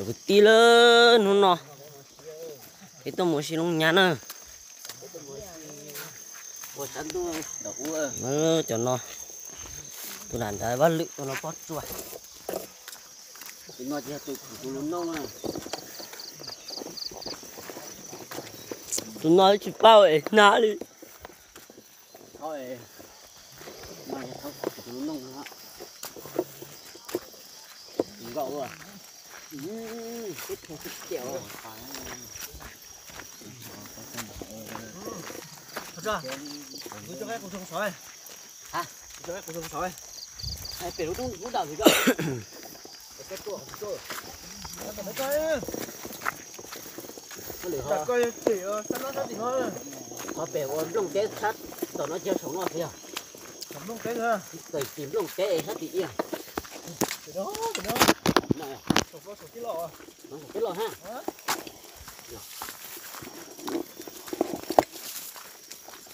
Kwv tij lawm, hnub no peb tuaj mus ua si Looj Nyab na. Cov no, tus nram ntawd Vaj Lwm, tus no Pob Tsuas. Tus no tsis paub es hnab li. Qhov pem ua nplooj teb sab tom no, cia saum no xwb yog. Txawm tim nplooj teb sab tim ib. Teb los ha.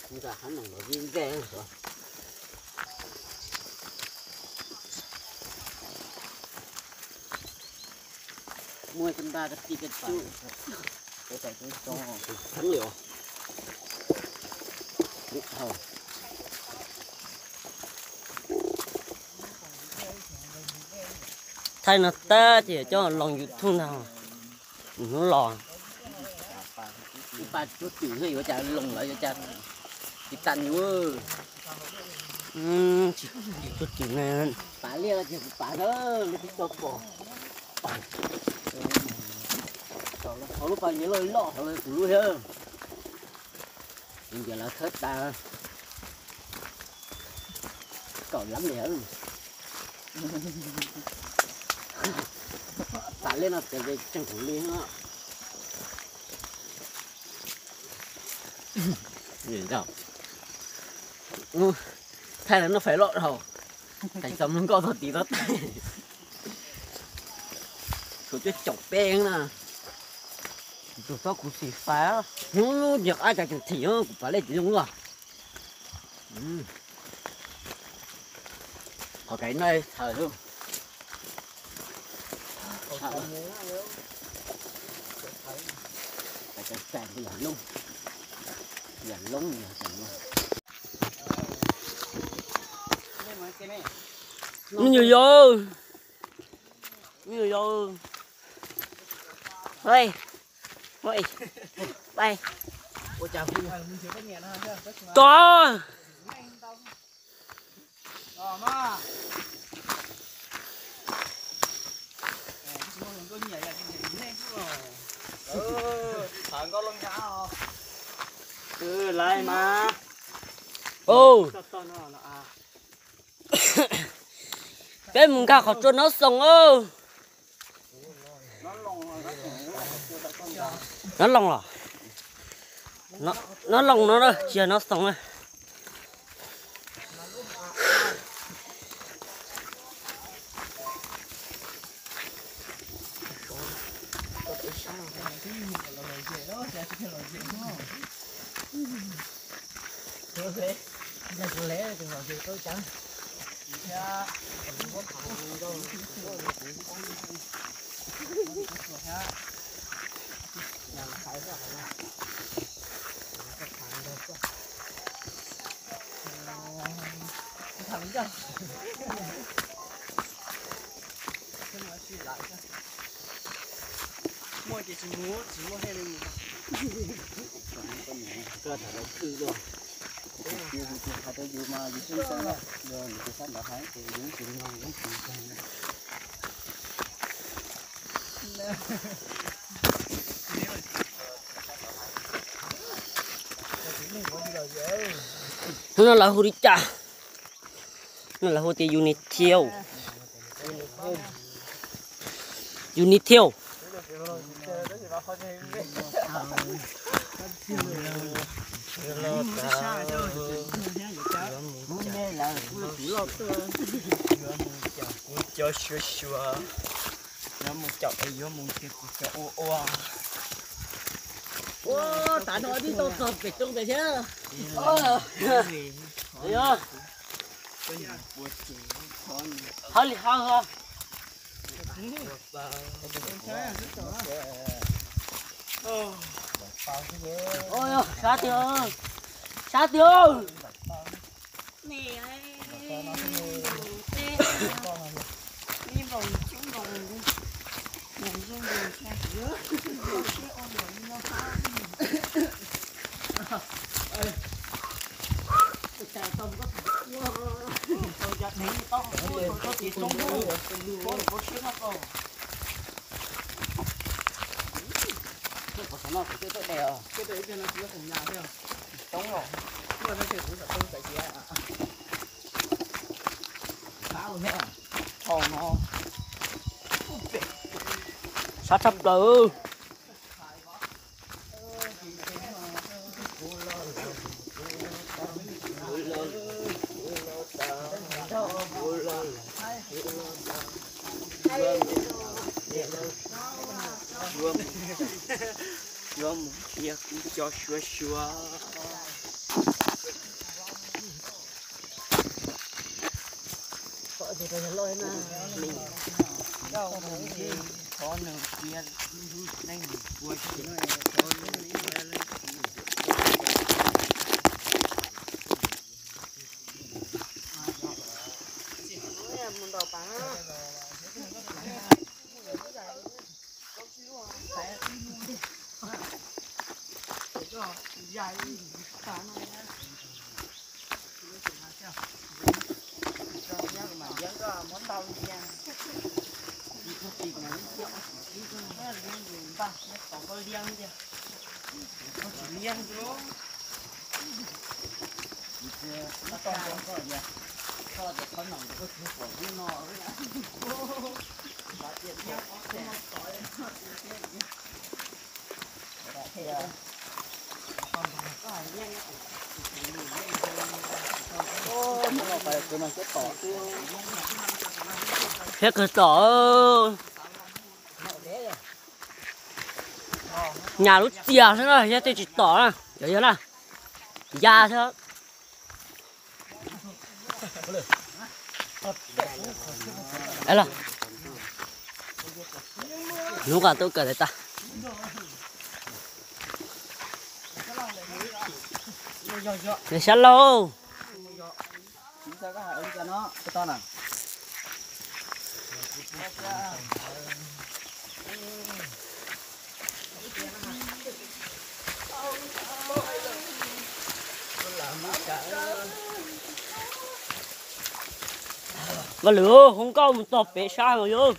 Nqa qab noom los vij ncej. Muaj ib npaj kab tij kab cub. Tus kheev li os. Thaij no tag ces coj los YouTube ntag. Hnub los. Ib pab cuab twm yuav cas loo lawm, yuav cas tsis tas nyuv. Cuab twm ne. Pav liaj ces kuv pav na, lub pib tau pom. Hauv lub pas nyiav loj loj hauv kuv lub thiab. Ntiav lawv khawb tas. Kaum lab li. Pav liaj no tseem kuv li. Thaij lawv noj fais loj dhau. Tais txog mloog nkauj txog tid txog tais. Tshuav cuaj caum peb na. Tus txob kuv xim fais. Hnub nyoog qab cas tseem thim, kuv pav liaj tsis zoo luaj. Qhov kaiv no txhaws lawm. Yam loob, yam loob yog. Me nyuam yaus, me nyuam yaus, pai, pai, tos. Peb mus nkag qhov tsua no xoo os. Nov loo los? Nov loo no, tsis yog nov xoo na. Muaj ces tsis mus, tsis muaj thiaj li mus. Koj tham lawv khwj dua. Yus tus hais rau yus mas yus xwb xwb na, yog yus tus sab nrad hais ces yus tsis mloog, yus tsis mloog. Hnub no lawv hu li cas? Hnub no lawv hu tias Unity. Unity. Kuv cov suav suav, yuav mus caum es yuav mus tias kuv cov ua ua. Ua, tav no twb tau txog pem roob pem thiab. Hab li hab. Sab tiag, sab tiag. Sab tshaj plaws. Yuav mus thiab kuv cov suav suav. Thiab kawg tom, nyas lub txias xwb na, yog tej tsis tom na, yog na, ya xwb. Hnub qab tub kawm tas. Nws sab laug. Vaj Lwm, hu nkauj mus txog pem sab no yog.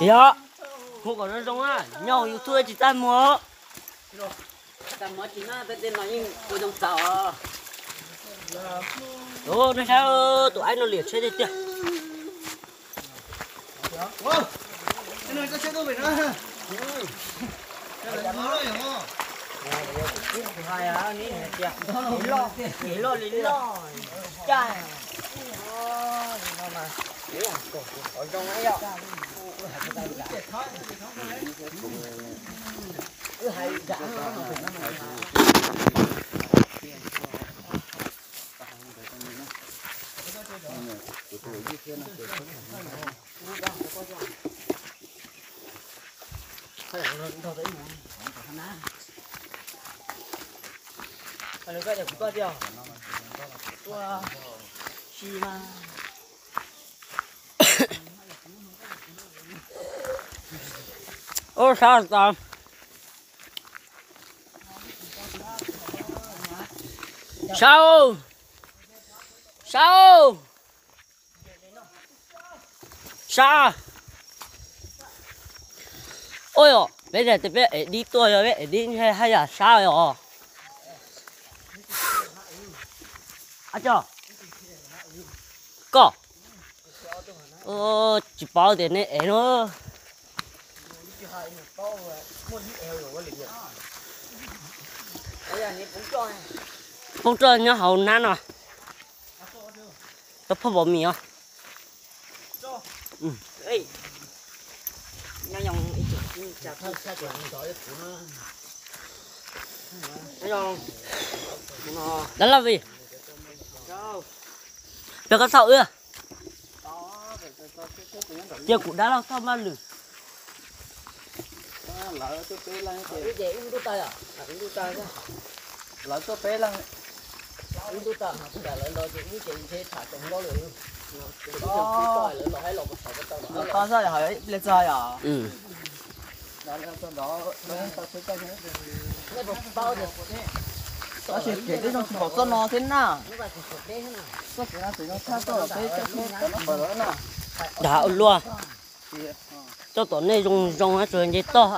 Yog, hu kom zoo zoo na, nyob hauv YouTube tsis txaj muag. Nej saib, tus aib no liam tsheb tiag tiag. Loj li loj, caj. Ub, sab tas. Sab, sab, sab. Ua yog peb tias peb ev dib tuaj, yog peb ev dib haj yam sab os. Ab, cov koj, tsis paub tias nej ev no. Poob roj nyob hauv nab no. Tau phoj pom mis os. Dab laug Vij, peb koj thauj wb. Cia kuv dab laug thauj maj lwm. Lawv tuaj peb leeg. Los tau zaj hais ib pliag txog yom. Tab sis kev teb zoo tsis npaum txoj no thiab na. Txoj kev no tseem zoo tshaj txoj peb coj tuaj tom no pawg lawm na. Dag ua luaj. Coj tom nej zoo zoo tsuas nce toj.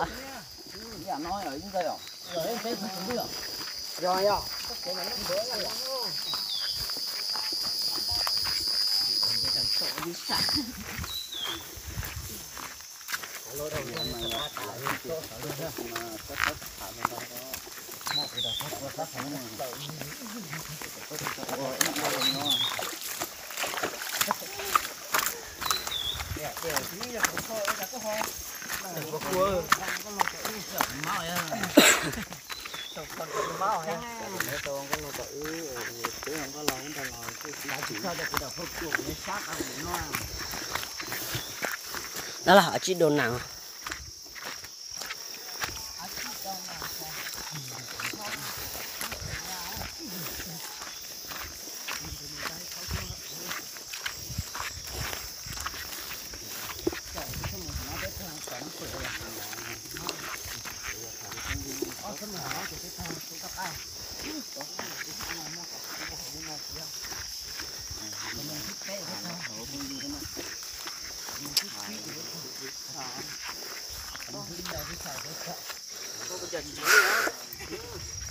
Dab laug, tsib dua nas.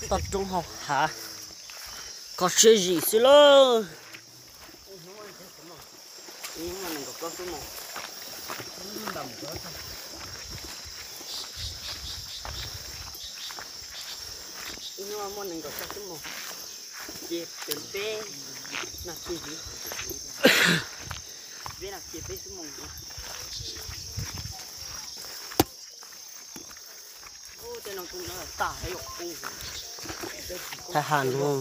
Toj roob hauv hav, kho siab zim xwb lauj. Ib hnub muaj nees nkaum xya xuab moos, ces peb, peb nag kis ntxiv, peb nag kis peb xuab moos. Ub, tej no kuj nyob tas, thaj ha ntuj.